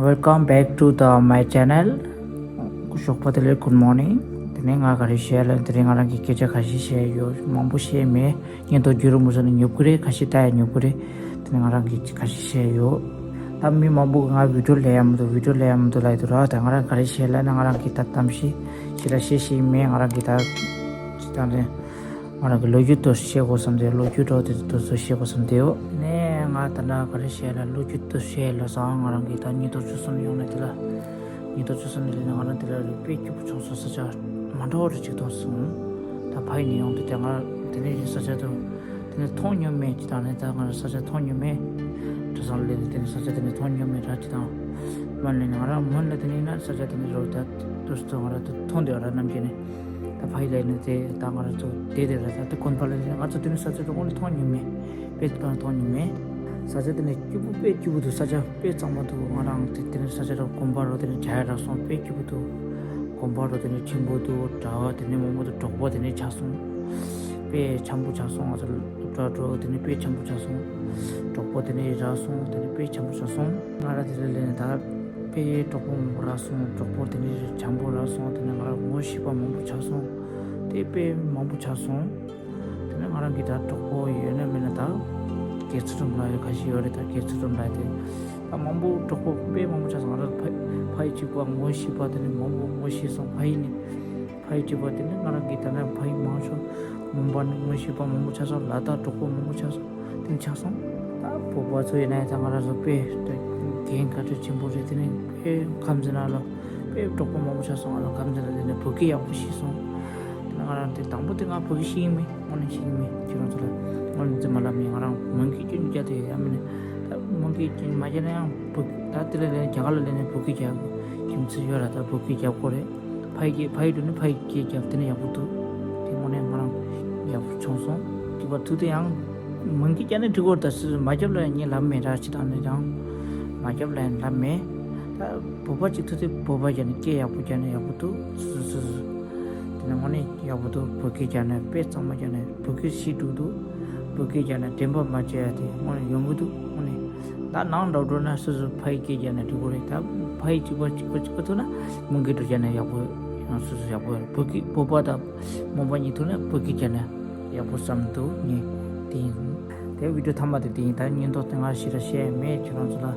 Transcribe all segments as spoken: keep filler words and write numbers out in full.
Welcome back to the my channel. ཞོགས་པ་བདེ་ལེགས། Good morning. དེ་ནས་ང་ག་རེ་བཤད་ལ། དེ་རིང་ང་རང་གི་སྐད་ཆ་ཁ་ཤས་བཤད་ཡོད། མང་པོ་བཤད་མེད། ཉིན་ཐོ་རྒྱུན་རིང་པོ་སོང་ནས་ཉོབ་ཀྱི་རེད། ཁ་ཤས་ལྟ་ཡ་ཉོབ་ཀྱི་རེད། དེ་ནས་ང་རང་གི་ཁ་ཤས་བཤད་ཡོད། ད་མི་མང་པོ་གིས་ང་བི་ཌིའོ་ལས་ཡ་མི་འདུག་བི་ཌིའོ་ལས་ཡ་མི་འདུག་ལབ་ཡོད་ར། ད་ང་རང་ག་རེ་བཤད་ལབ་ན། ང་རང་གི་ད་གཏམ་བཤད་ཞེ་དྲག་བཤད་ཤེས་མེད། ང་རང་གི་ད་ཅི་ད་ནས། ང་རང་གི་ལོ་རྒྱུས་དེ་ཚོ་བཤད་དགོས་བསམ་སྟེ། ལོ་རྒྱུས་འདྲ་བོ་དེ་ཚོ་བཤད་དགོས་བསམ་སྟེ་ཡོད། ནས་ང་ད་ལྟ་ག་རེ་བཤད་ལ། ལོ་རྒྱུས་དེ་ཚོ་བཤད་ལ་སོང་། ང་རང་གི་ད་ཉིན་ཐོ་བཅུ་གསུམ་ཡོང་ནས་དེ་ལ། ཉིན་ཐོ་བཅུ་གསུམ་ནས་ལས་ནས་ང་རང་དེ་ལ་དཔེ་སྐྱིད་པོ་བྱུང་སོང་། ས་ཆ་མ་འདྲ་བོ་རེ་ཅིག་མཐོང་སོང་། ད་ཕ་ཡུལ་ནས་ཡོང་དུས་དེ་ང་དེ་ནས་ས་ཆ་དེ་དེ་ནས་མཐོང་མྱོང་མེད་ཅིག་དང་ནས། ད་ང་རང་ས་ཆ་མཐོང་མྱོང་མེད། གྲྭ་ཚང་ལ་སླེབས་ནས་དེ་ནས་ས་ཆ་དེ་ནས་མཐོང་མྱོང་མེད་ར་ཅིག་དང་། སྨོན་ལས་ནས་ང་རང་སྨོན་ལ་དེ་ནས་ཡིན་ན་ས་ཆ་དེ་ནས་རོ་ད་དུས་སུ་ང་རང་དེ་མཐོང་དེ་ར་ནམ་རྒྱུན་ནས། ད་ཕ་ཡུལ་ལ་ནི་དེ་ད་ང་རང་ཚོ་དེ་དེ་ར་ད་དེ་དགོན་པ་ལ་ནི་ང་ཚོ་དེ་ནི་ས་ཆ་དེ་དངོས་གནས་མཐོང་མྱོང་མེད། དཔེ་དེ་གང་མཐོང་མྱོང་མེད། ས་ཆ་དེ་ནི་སྐྱིད་པོ་དཔེ་སྐྱིད་པོ་འདུག་ས་ཆ་དཔེ་གཙང་མ་འདུག་ང་རང་དེ་དེ་ནི་ས་ཆ་དེ་དགོན་པ་རོ་དེ་ནི་བྱ་ཡ་རག་སོང་། དཔེ་སྐྱིད་པོ་འདུག་དགོན་པ་རོ་དེ་ནི་ཆེན་པོ་འདུག་གྲྭ་བ་དེ་ནི་མང་པོ་འདུག་གྲོགས་པོ་དེ་ནི་ཆགས་སོང་། དཔེ་འཆམ་པོ་ཆགས་སོང་། ང་ཚོ་གྲྭ་གྲོགས་དེ་ནི་དཔེ་འཆམ་པོ་ཆགས་སོང་། གྲོགས་པོ་དེ་ནི་རག་སོང་། དེ་ནི་དཔེ་འཆམ་པོ་ཆགས་སོང་། ང་རང་དེ་ལ་སླེབས་ནས་ད། དཔེ་གྲོགས་པོ་མང་པོ་རག་སོང་། གྲོགས་པོ་དེ་ནས་འཆམ་པོ་རག་སོང་། དེ་ནས་ང་རང་ངོ་ཤེས་པ་མང་པོ་ཆགས་སོང་། དེ་དཔེ་མང་པོ་ཆགས་སོང་། དེ་ནས་ང་རང་གི་ད་གྲོགས་པོ་ཡོད་ན་མེད་ན་ད། དགེ་ཚུལ་ཁྲིམས་ལགས་ཡོད། ཁ་ཤས་ཡོད་རེད། ད་དགེ་ཚུལ་ཁྲིམས་ལགས་དེ་ད་མང་པོ་གྲོགས་པོ་དཔེ་མང་པོ་ཆགས་སོང་། ང་རང་ཕ་ཕ་ཡི་གཅིག་པ་ངོ་ཤེས་པ་དེ་ནས་མང་པོ་ངོ་ཤེས་སོང་། ཕ་ཡི་ནས་ཕ་ཡི་གཅིག་པ་དེ་ནས་ང་རང་གི་ད་ནས་ཕ་ཡི་མང་ཤོས་མོན་པ་ནས་ངོ་ཤེས་པ་མང་པོ་ཆགས་སོང་། ལ་དྭགས་གྲོགས་པོ་མང་པོ་ཆགས་སོང་། དེ་ཆགས་སོང་། ད་བོད་པ་ཚོ་ཡིན་ན་ཡང་ད་ང་རང་ཚོ་དཔེ་ད་འགན་བཀའ་དྲིན་ཆེན་པོ་རེད། དེ་ནས་དཔེ་ཁམས་ཚན་ལ་ལ་དཔེ་གྲོགས་པོ་མང་པོ་ཆགས་སོང་། ང་ལ་ཁམས་ཚན་ལ་དེ་ནས་བོད་སྐད་ཡག་པོ་ཤེས་སོང་། དེ་ནས་ང་རང་དེ་དང་པོ་དེ་ང་བོད་སྐད་ཤེས་ཀྱི་མེད། དངོས་གནས་ཤེས་ཀྱི་མེད། ཁྱེད་རང་ཚོ་ལ་དངོས་གནས་རྫུན་མ་ལབ་མེད། ང་རང་མོན་སྐད་སྐྱོན་རྒྱག་དེ་ཡ་མིན་ནས་ད་མོན་སྐད་སྐྱོན་མ་རྒྱག་ན་ཡང་བོད་ད་དེ་ལ་ལས་རྒྱ་གར་ལ་ལས་ནས་བོད་སྐད་རྒྱག་རྒྱུ་མཚན་ཡོད་ར། ད་བོད་སྐད་རྒྱག་དགོས་རེད། ཕ་ཡི་སྐད་ཕ་ཡི་འགྲོ་ནི་ཕ་ཡི་སྐད་རྒྱབ་དེ་ནི་ཡག་པོ་འདུག་དེ་དངོས་གནས་ང་རང་ཡག་པོ་བྱུང་སོང་། སྐྱིད་པ་ཐུག་དེ་ཡང་མོན་སྐད་རྒྱབ་ནི་འགྲིག་གོ། ད་སུ་མ་རྒྱབ་ལ་ངས་ལབ་མེད་ར། ཅི་དང་ནི་ཡང་མ་རྒྱབ་ལ་ཡང་ལབ་མེད། ད་བོད་པ་ཅིག་ཐུག་དེ་བོད་པ་རྒྱབ་ནི་སྐད་ཡག་པོ་རྒྱབ་ནི་ཡག་པོ་འདུག་སུ་སུ་སུ་སུ། དེ་ནི་དངོས་གནས་ཡག་པོ་འདུག་བོད་སྐད་རྒྱབ་ནི་དཔེ་གཙང་མ་རྒྱབ་ནི་བོད་སྐད་ཤེས་འགྲོ་འདུག་བོད་སྐད་རྒྱབ་ནི་དྲན་པ་མ་བརྗེད་ཡ་དེ་དངོས་གནས་ཡོང་གི་འདུག་དངོས་གནས། ད་ནང་འགྲོ་འགྲོ་ན་སོ་སོ་ཕ་ཡི་སྐད་རྒྱབ་ན་འགྲིག་གི་རེད། ད་ཕ་ཡི་གཅིག་པ་གཅིག་པ་གཅིག་པ་ཐུག་ན་མོན་སྐད་འགྲོ་རྒྱབ་ན་ཡག་པོ་ཡང་སོ་སོ་ཡག་པོ་ཡོད་རེད། བོད་སྐད་བོད་པ་དང་མོན་པ་གཉིས་ཐུག་ན་བོད་སྐད་རྒྱབ་ན་ཡག་པོ་བསམ་འདུག་ངས་དེ་ཡིན། དེ་བི་ཌིའོ་མཐའ་མ་དེ་དེ་ཡིན། ད་བརྙན་ཐུང་དེ་ང་ཞེ་དྲག་བཤད་ཡ་མེད། ཁྱེད་རང་ཚོ་ལ་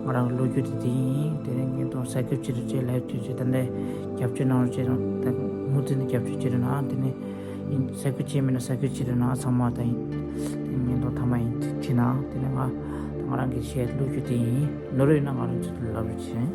ང་རང་གི་ལོ་རྒྱུས་དེ་དེ་ཡིན། དེ་ནས་བརྙན་ཐུང་སབ་སི་ཀ་རེབ་བྱེད་རོགས་བྱེད། ལའིཀ་བྱེད་རོགས་བྱེད། ད་ལྟ་རྒྱབ་སྐྱོར་གནང་རོགས་བྱེད། ད་མུ་མཐུད་ནས་རྒྱབ་སྐྱོར་བྱེད་རོགས་གནང་། དེ་ནས། ཡིན། སབ་སི་ཀ་རེབ་བྱས་མེད་ན་སབ་སི་ཀ་རེབ་བྱེད་རོགས་གནང་། ཚང་མ་ད་ཡིན། དེ་ནས་བརྙན་ཐུང་མཐའ་མ་ཡིན། བྱེད་གནང་། དེ་ནས་ང་ད་ང་རང་གི་བཤད་ལོ་རྒྱུས་དེ་ཡིན། ནོར་ཡོད་ན་ང་རང་ཚོ་ལབ་རོགས་བྱེད།